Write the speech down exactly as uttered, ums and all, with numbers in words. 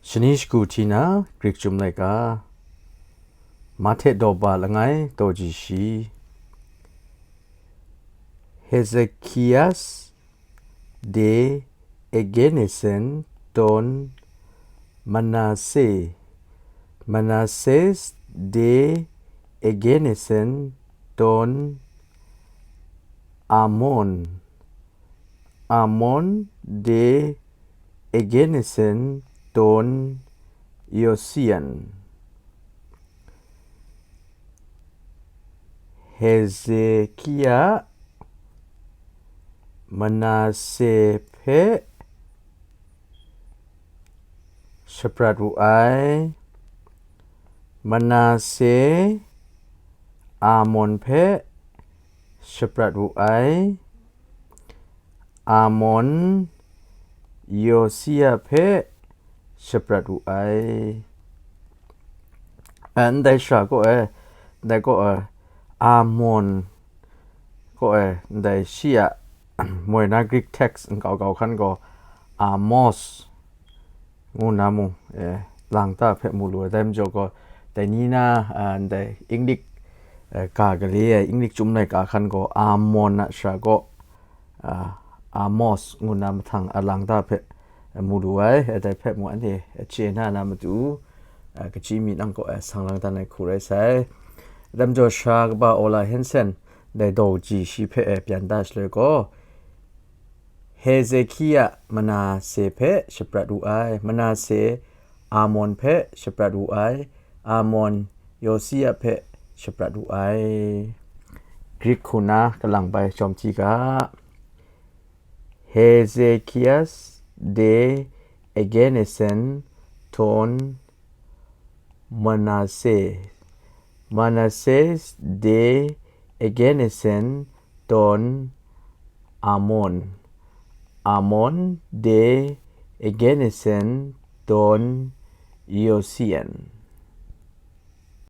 Shani shagu hti na Grik Chyum Laika, Mahte daw ba langai daw ji shi. Hezekias de Egenesen ton Manasse, Manasses de Egenesen ton Amon, Amon de Egenesen ton Yosian. Hezekia Manase hpe shaprat wu ai, Manase Amon hpe shaprat wu ai, Amon Yosia hpe shaprat wu ai. Ndai shara kaw e, ndai kaw e, Amon kaw e, ndai shi a moi na Greek text nkau kau hkan gaw Amos ngu na mung, eh, lang ta hpe mu lu ai. Dai majaw gaw, dai ni na, ah, ndai Inglik, eh, ga gale ai, Inglik Chyum Laika hkan gaw Amon a shara kaw, ah, Amos ngu na mahtang a lang ta hpe mu lu ai. Eh, dai hpe mung anhte, eh, chye na na matu, ah, kachyi mi nang kaw, eh, sang lang dan ai hku rai sai. Dai majaw shara kaba Ola Hansen, dai daw ji shi hpe, eh, pyan da shaloi gaw, Hezekia Manase hpe shaprat wu ai, Manase Amon hpe shaprat wu ai, Amon Yosia hpe shaprat wu ai. Greek hku na kalang bai jawm hti ga. Hezekias de Egenesen ton Manase, Manasses de Egenesen ton Amon, Amon de Egenesen ton Yosian.